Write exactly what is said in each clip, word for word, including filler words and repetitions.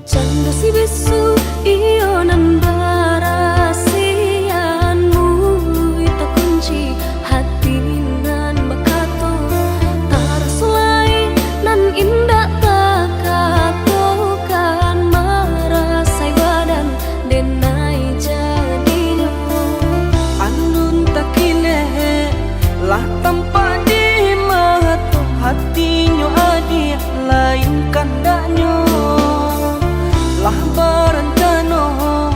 Cando si bisu iyo nan barasian, muluik takunci, hati nan bakato, taraso lai nan indak takatokan, marasai badan denai jadinyo. Andun takinek lah tampak di mato, hatinyo adiak lain kandaknyo. Lah barancano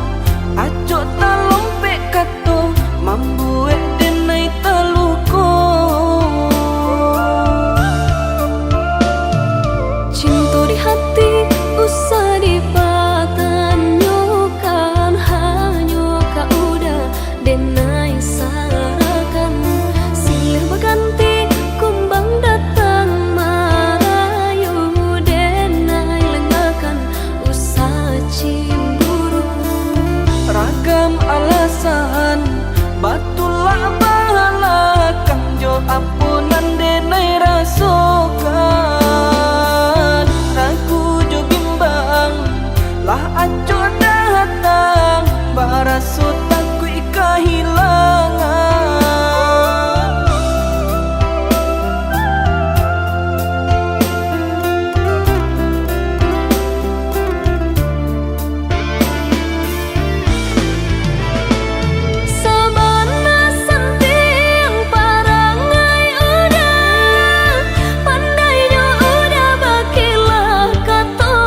acok talompek kato, mambuek denai taluko. Cinto di hati usah dipatanyokan, hanyo ka uda denai sarahkan. Silih baganti kumbang datang marayu, denai lengahkan usah cimburu. Ragam alasan batulak balakang, jo apo nan denai rasokan. Ragu jo bimbang lah acok datang, baraso takuik kahilangan. Sabana santiang parangai uda, pandainyo uda bakilah kato,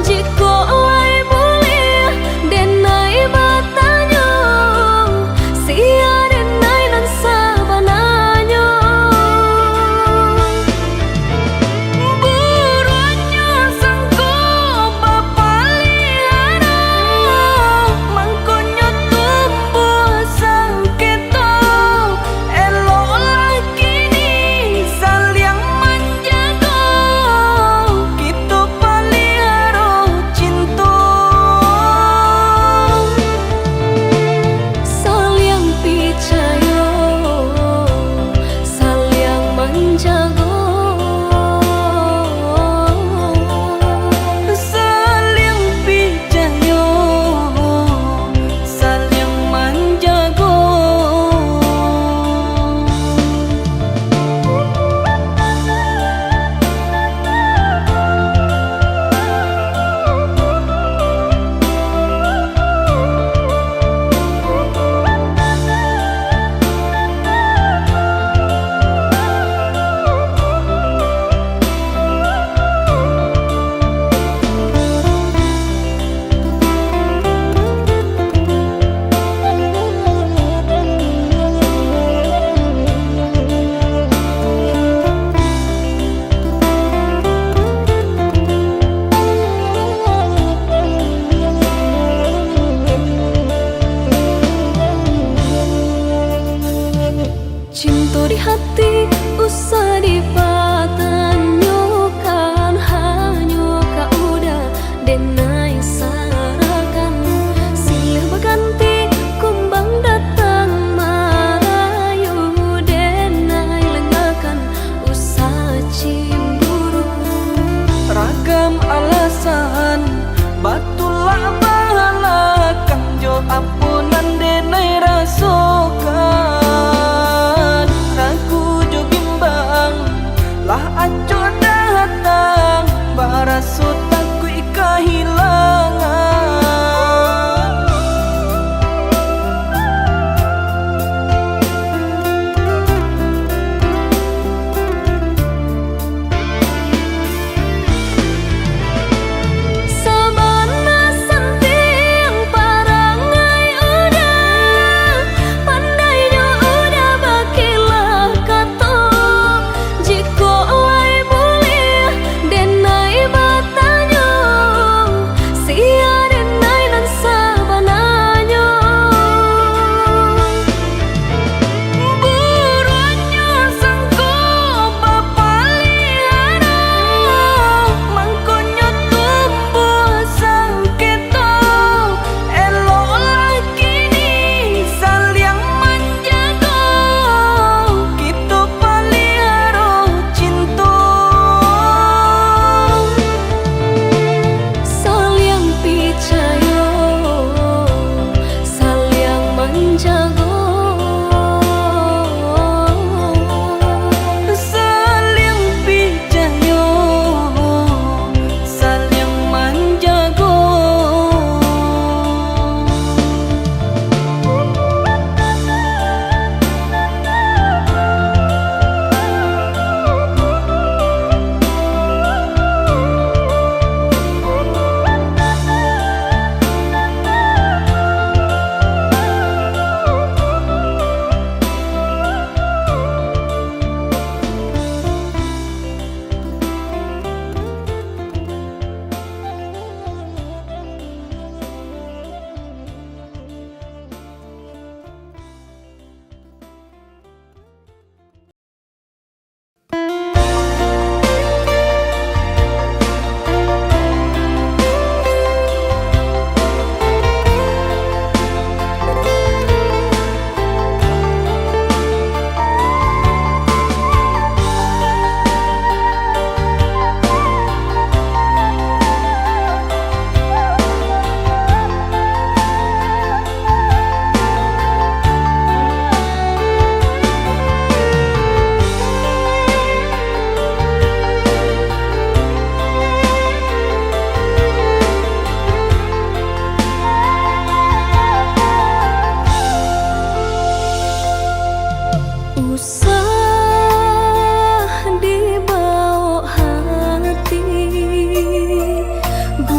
jikok lai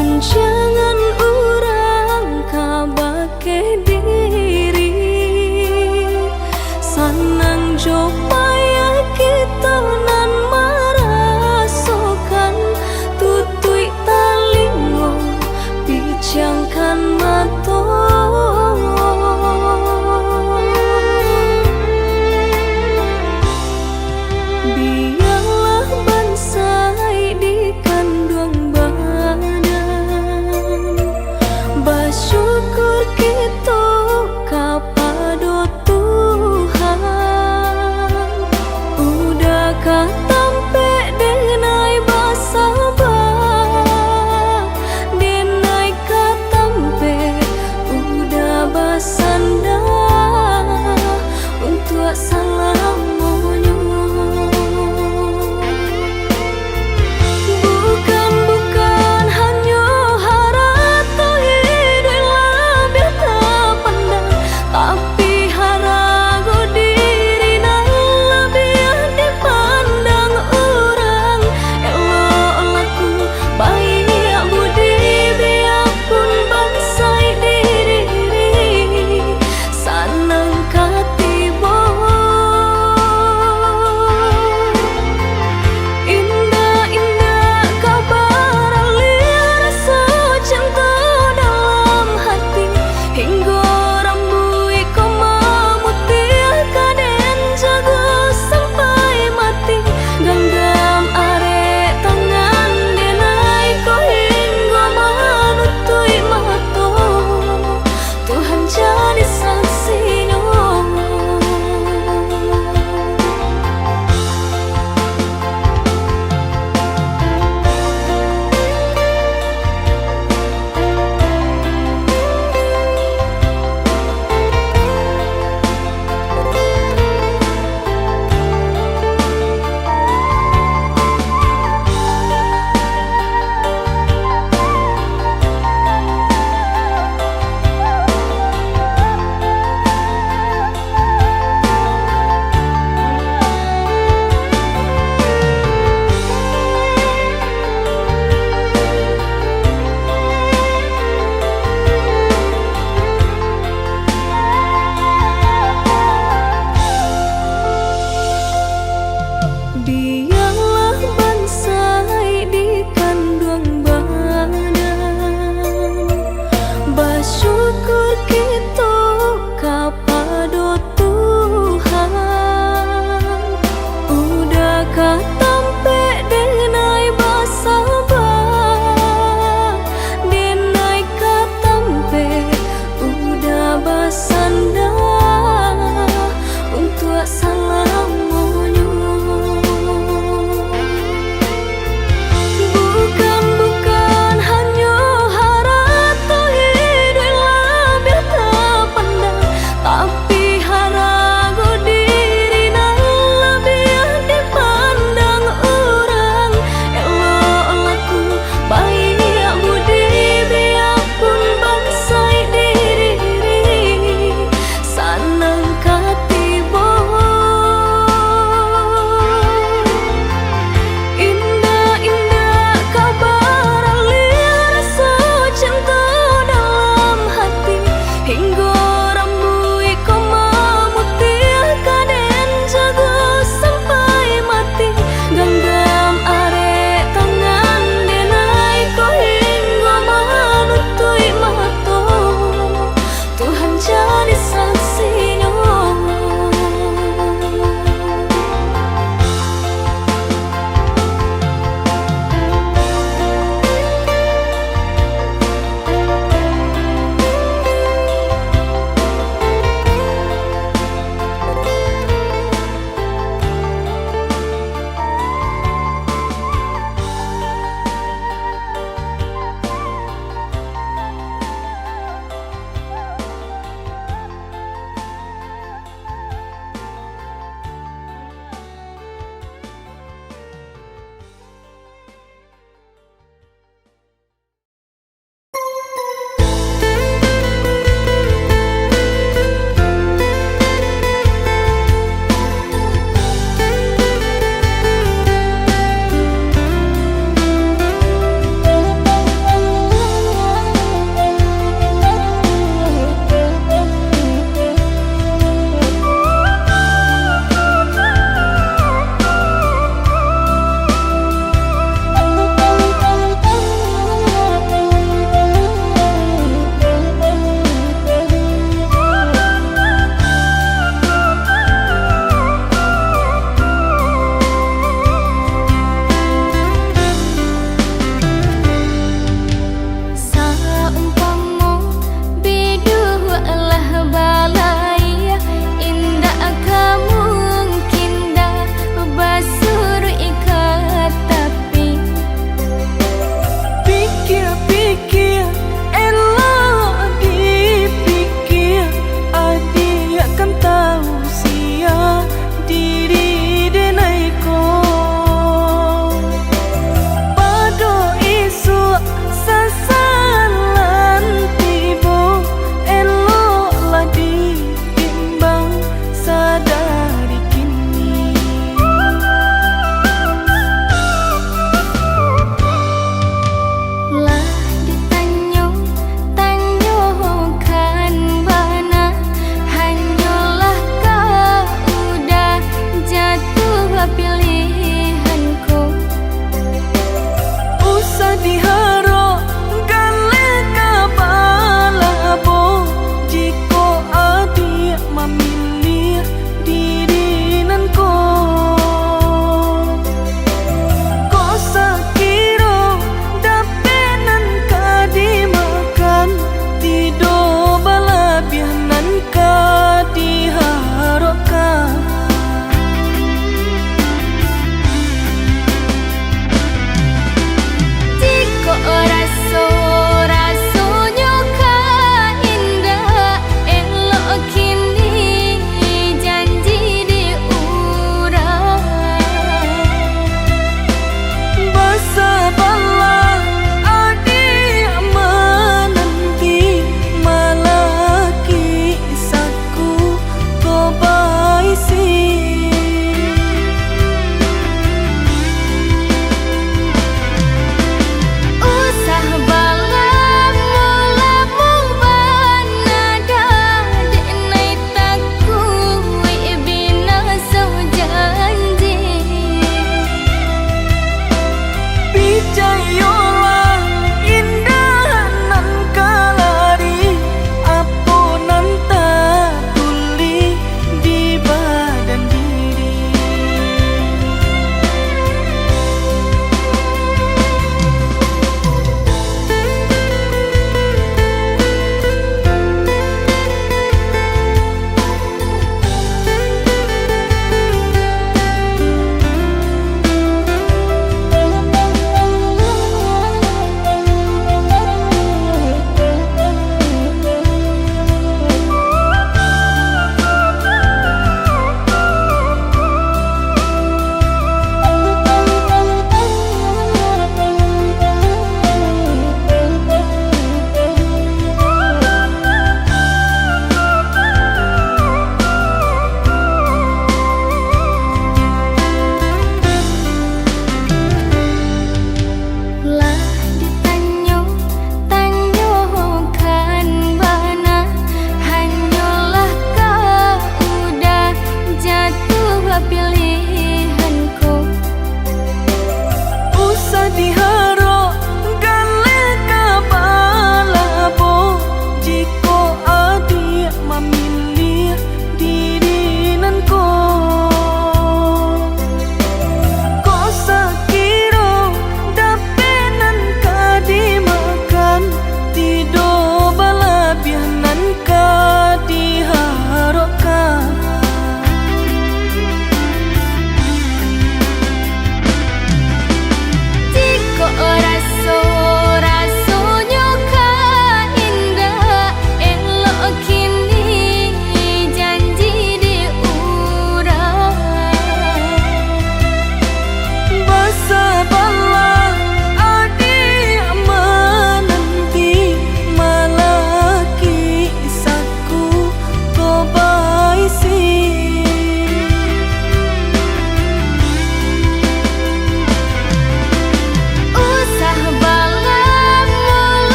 Jangan urang kabakeh diri, sanang jo payah kito nan marasokan, tutuik talingo, pijamkan mato. Bialah bansaik di kanduang badan,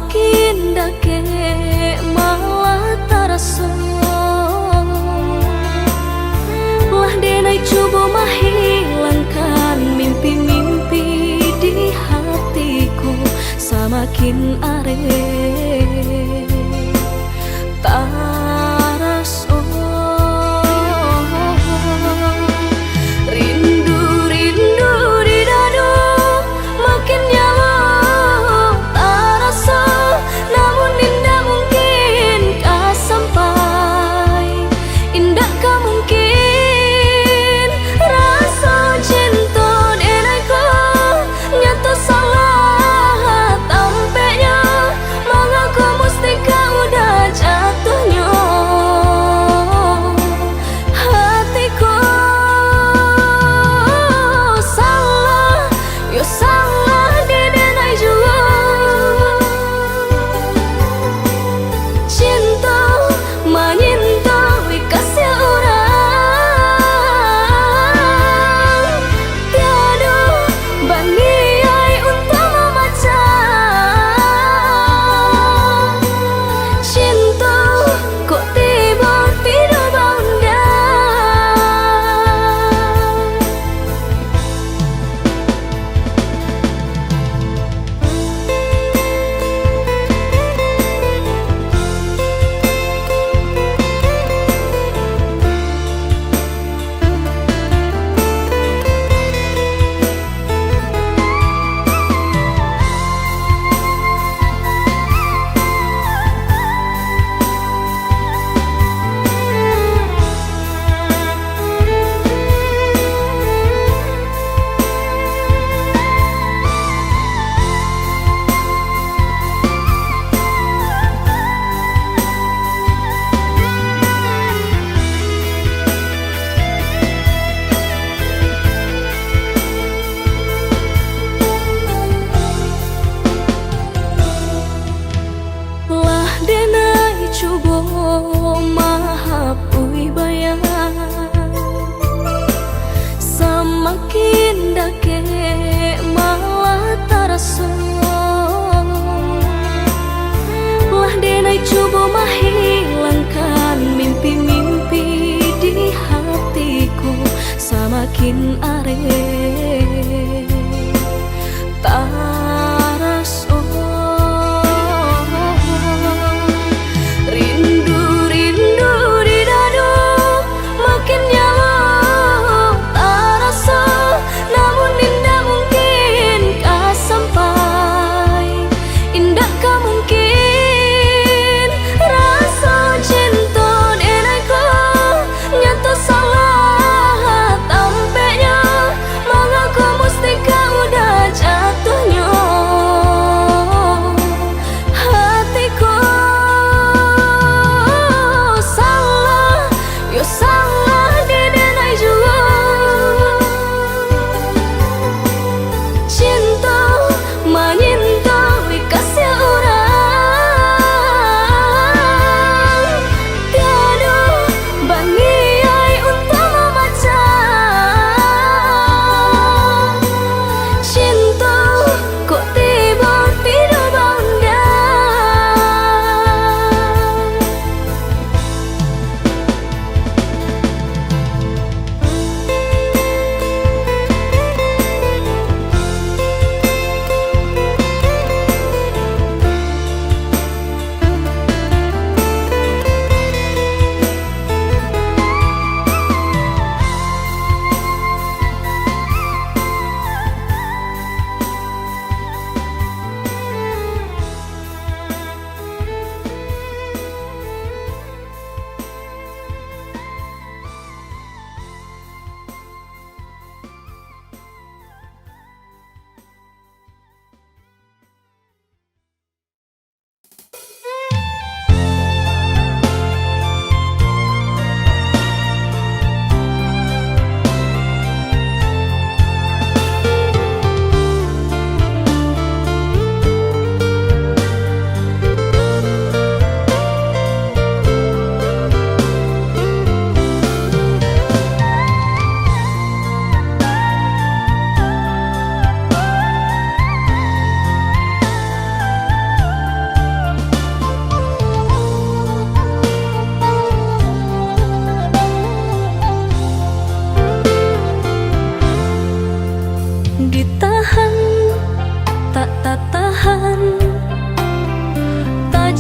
Makin dakek malah taraso. Lah denai cubo mahilangkan mimpi-mimpi di hatiku, samakin arek taraso. Rindu-rindu di dado makin nyawo taraso, namun indak mungkin ka sampai. Indak ka mungkin raso cinto denai ko. Nyato salah tampeknyo, mangko musti ka udah jatuahnyo. Hatiku salah, yo salah di denai juo. Cinto manyinto dikasih urang, tiado baniaik untuak mamacah. Cinto kok tibo tido baundang. Lah denai cubo mahapui bayang, samakin dakek malah taraso. Lah denai cubo mahilangkan mimpi-mimpi di hatiku, samakin arek taraso. Rindu-rindu di dado makin nyawo taraso, namun indak mungkin ka sampai. Indak ka mungkin raso cinto denai ko. Nyato salah tampeknyo, mangko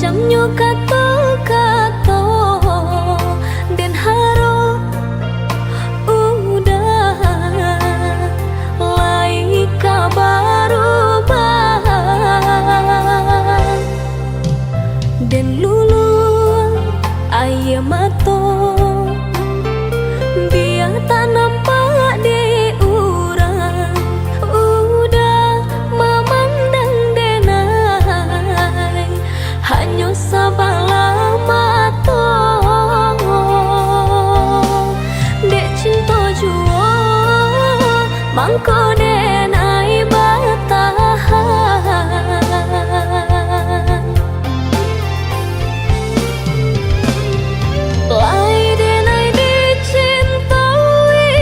Nyo kato-kato den harok uda lai ka barubah. Den luluah aia mato, bia tak nampak dek urang, uda mamandang denai, hanyo sabalah mato. Dek cinto juo, mangko denai batahan. Lai denai dicintoi,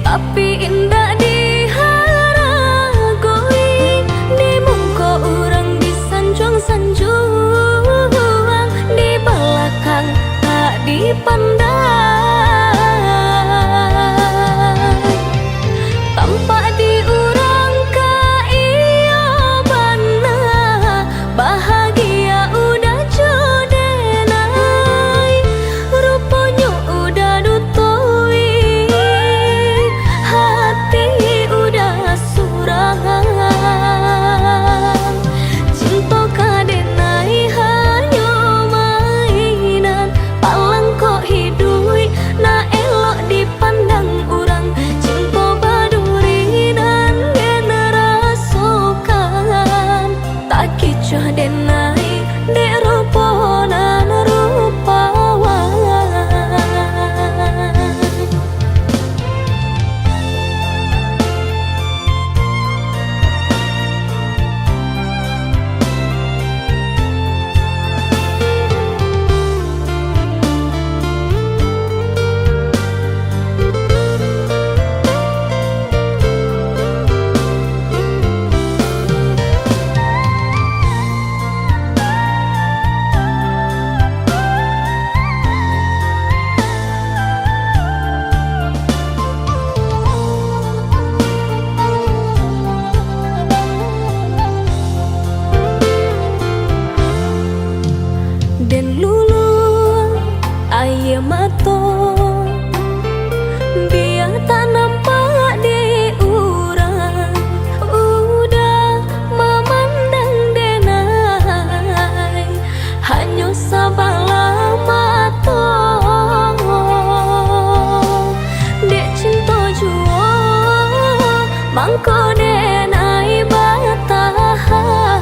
tapi indak diharagoi. Di muko urang disanjuang-sanjuang, di balakang tak dipandang. Tampak di urang ka iyo bana, bahagia uda jo denai. Ruponyo uda dutoi, hati uda surang. Cinto ka denai hanyo mainan, palang kok hiduik nak elok dipandang urang. Cinto baduri nan den rasokan, takicuah denai dek rupo nan rupawan. Den luluah aia mato, bia tak nampak dek urang, uda mamandang denai, hanyo sabalah mato. Dek cinto juo, mangko denai batahan.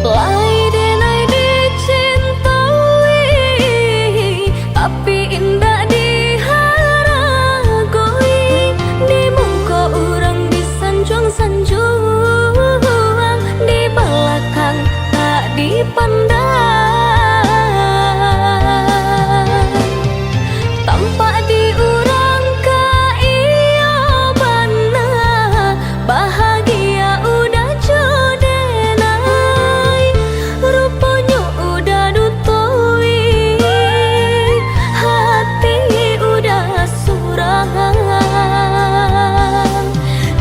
Lai denai dicintoi, tapi indak diharagoi. Di muko urang disanjuang-sanjuang, di balakang tak dipandang. Tampak di urang ka iyo bana, bahagia uda jo denai. Ruponyo uda dutoi, hati uda surang.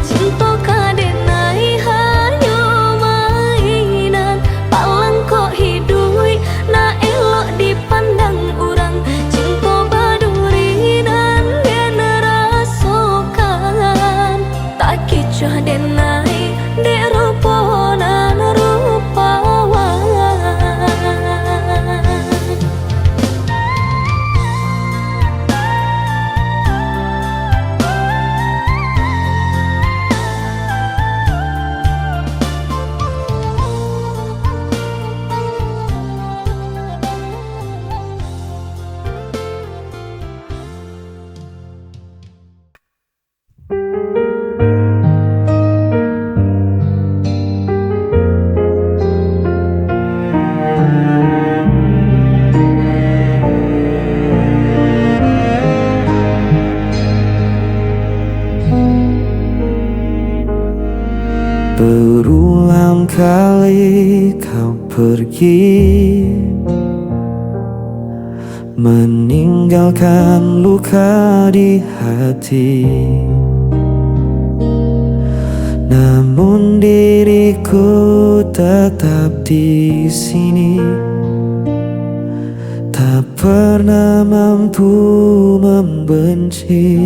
Cinto ka denai hanyo mainan, palang kok hiduik nak elok dipandang urang. Cinto baduri nan den rasokan, takicuah denai dek rupo nan rupawan. Berulang kali kau pergi, meninggalkan luka di hati. tetap di sini, tak pernah mampu membenci.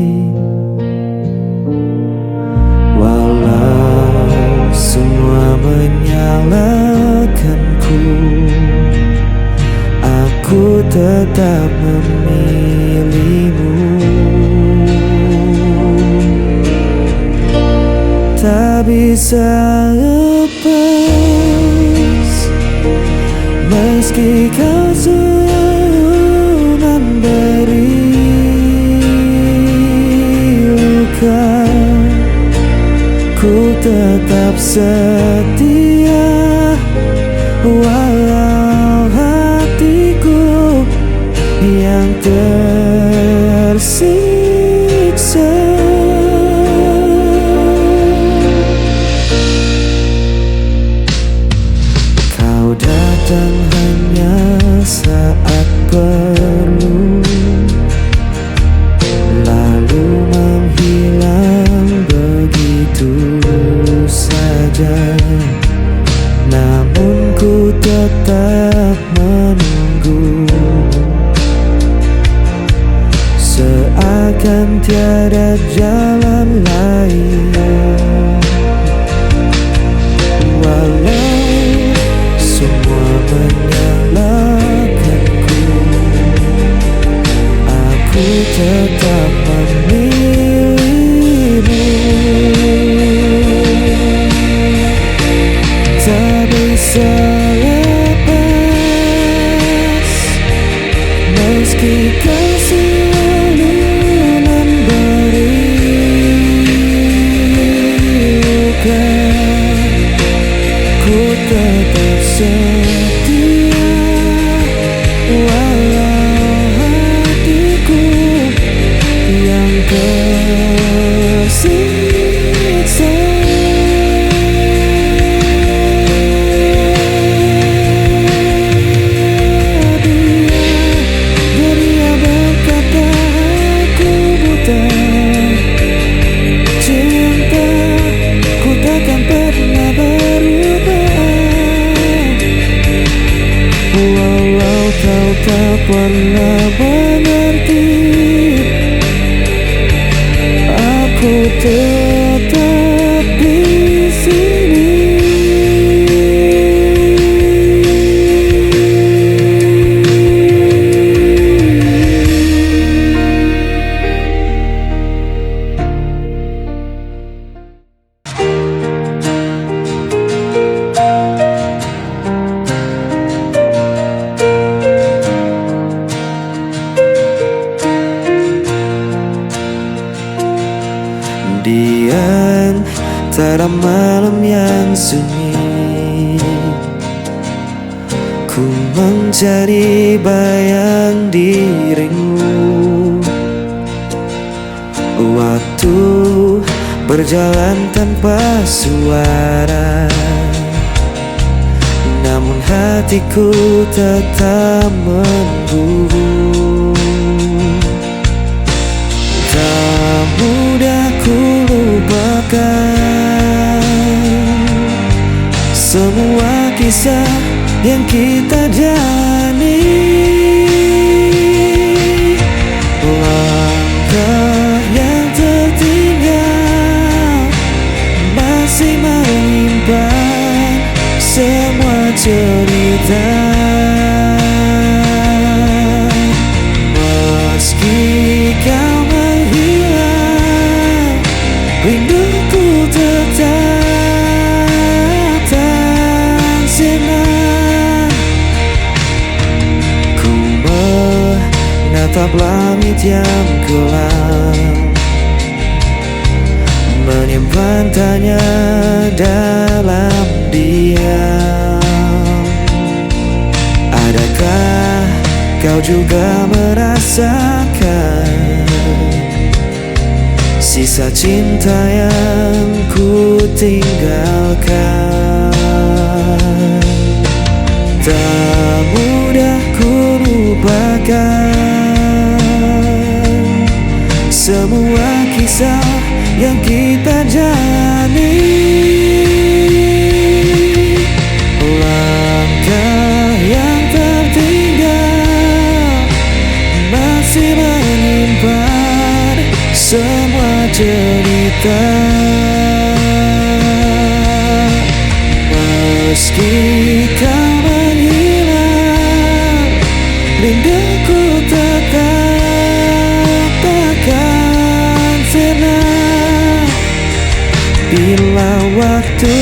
Walau semua menyalahkanku, aku tetap memilihmu. Tak bisa lepas, meski kau selalu memberi luka. Ku tetap setia, walau hatiku yang tersiksa. Kau datang hanya saat perlu, lalu menghilang begitu saja. Namun ku tetap menunggu, seakan tiada jalan lain. Walau semua menyalahkanku, aku tetap memilihmu. Tak bisa lepas, meski kau selalu memberi luka. Ku tetap setia, walau hatiku yang tersiksa. Dia, dia berkata, "Aku buta, cinta, ku takkan pernah berubah. Walau kau tak pernah mengerti, aku tetap di sini." Di antara malam yang sunyi, ku mencari bayang dirimu. Waktu berjalan tanpa suara, namun hatiku tetap memburu. Tak mudah ku lupakan semua kisah yang kita jalani. Langkah yang tertinggal masih menyimpan semua cerita. Meski kau menghilang, rinduku tetap tak senang. Ku menatap langit yang kelam, menyimpan tanya dalam diam. Adakah kau juga merasakan sisa cinta yang ku tinggalkan? Tak mudah ku lupakan semua kisah yang kita jalani. Ikau menghilang, rinduku tetap takkan sirna. Bila waktu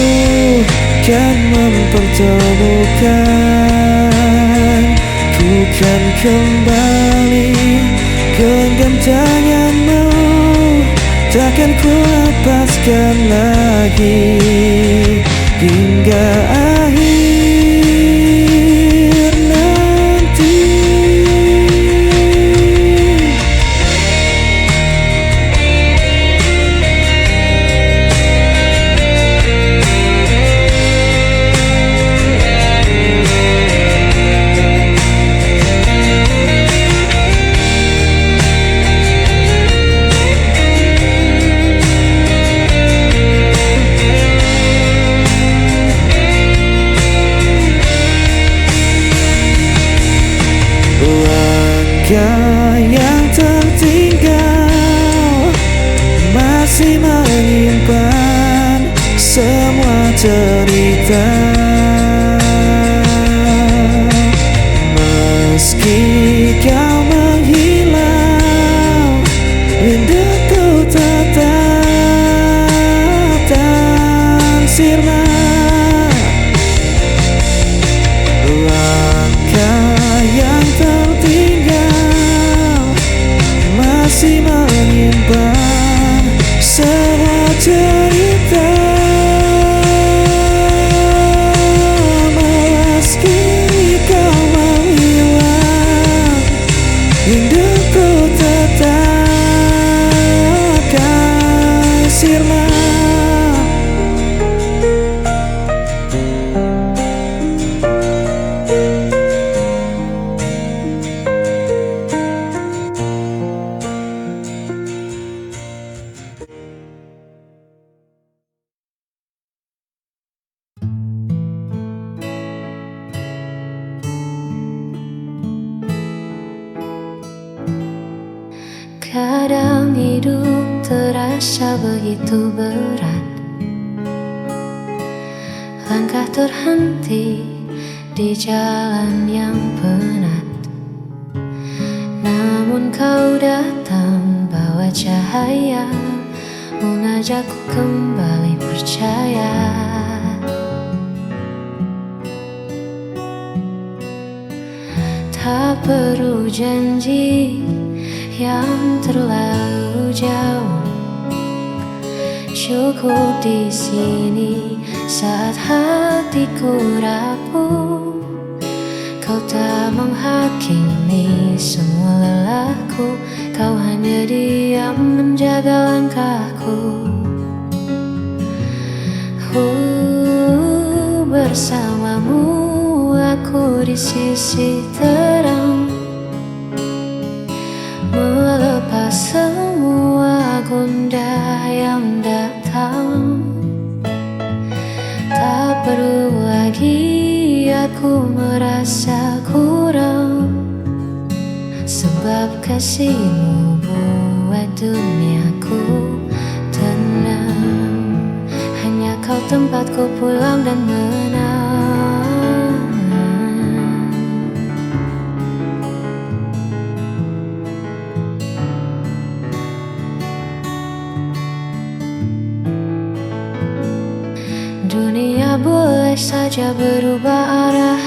kan mempertemukan, ku kan kembali genggam tanganmu, takkan ku lepaskan lagi hingga akhir nanti. Langkah yang tertinggal masih menyimpan semua cerita. Meski kau menghilang, rinduku tetap tak sirna. Langkah yang tertinggal masih menyimpan sebuah cerita. Meski kau menghilang, rinduku tetap kan sirna. Kadang hidup terasa begitu berat, langkah terhenti di jalan yang penat. Namun kau datang bawa cahaya, mengajakku kembali percaya. Tak perlu janji yang terlalu jauh, cukup di sini saat hatiku rapuh. Kau tak menghakimi semua lelahku, kau hanya diam menjaga langkahku. Huh, bersamamu aku di sisi terang, melepas semua gundah yang datang. Tak perlu lagi aku merasa kurang, sebab kasihmu buat duniaku tenang. Hanya kau tempatku pulang dan menang. Dunia boleh saja berubah arah,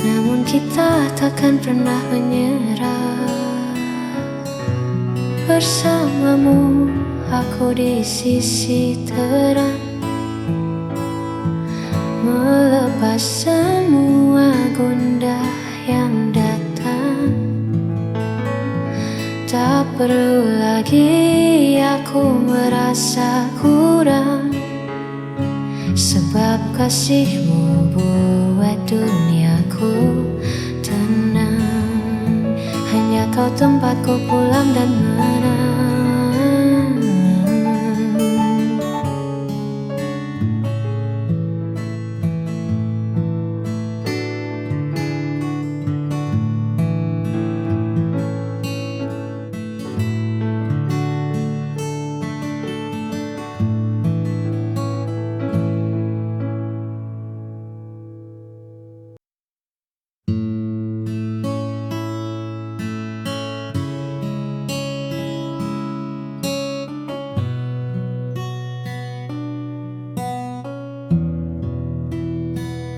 namun kita takkan pernah menyerah. Bersamamu aku di sisi terang, melepas semua gundah yang datang. Tak perlu lagi aku merasa kurang, sebab kasihmu buat duniaku tenang. Hanya kau tempatku pulang dan menang.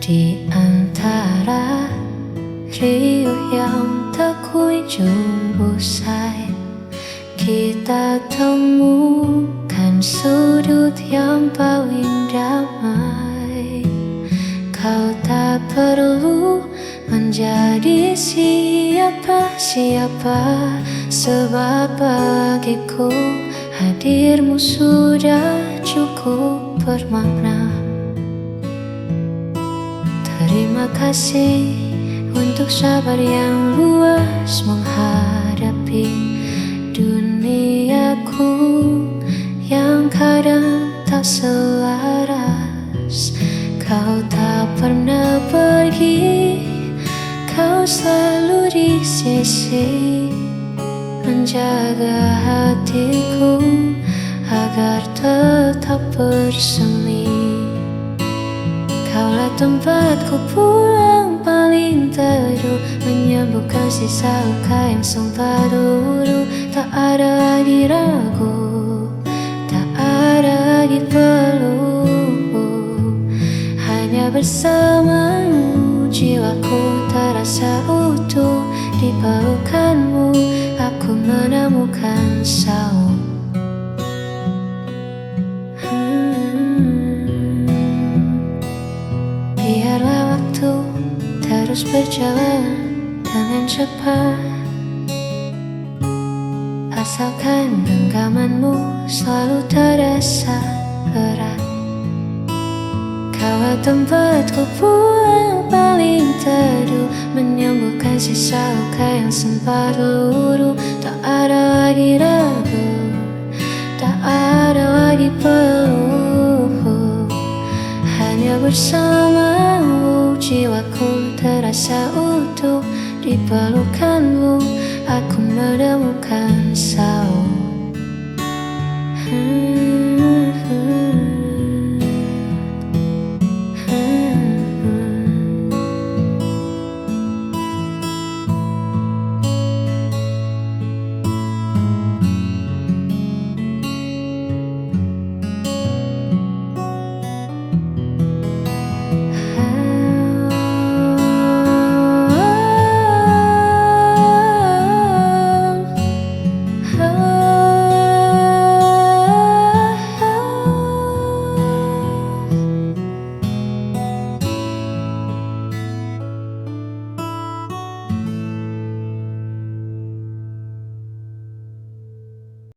Di antara riuh yang tak kunjung usai, kita temukan sudut yang paling damai. Kau tak perlu menjadi siapa-siapa, sebab bagiku hadirmu sudah cukup bermakna. Terima kasih untuk sabar yang luas menghadapi duniaku yang kadang tak selaras. Kau tak pernah pergi, kau selalu di sisi, menjaga hatiku agar tetap bersemi. Kaulah tempatku pulang paling teduh, menyembuhkan sisa luka yang sempat dulu. Tak ada lagi ragu, tak ada lagi peluh. Hanya bersamamu jiwaku terasa utuh, di pelukanmu aku menemukan sauh. Hmm. Biarlah waktu terus berjalan dengan cepat, asalkan genggamanmu selalu terasa erat. Kaulah tempatku pulang paling teduh, menyembuhkan sisa luka yang sempat luruh. Tak ada lagi ragu, tak ada lagi peluh. Hanya bersamamu jiwaku terasa utuh, di pelukanmu aku menemukan sauh.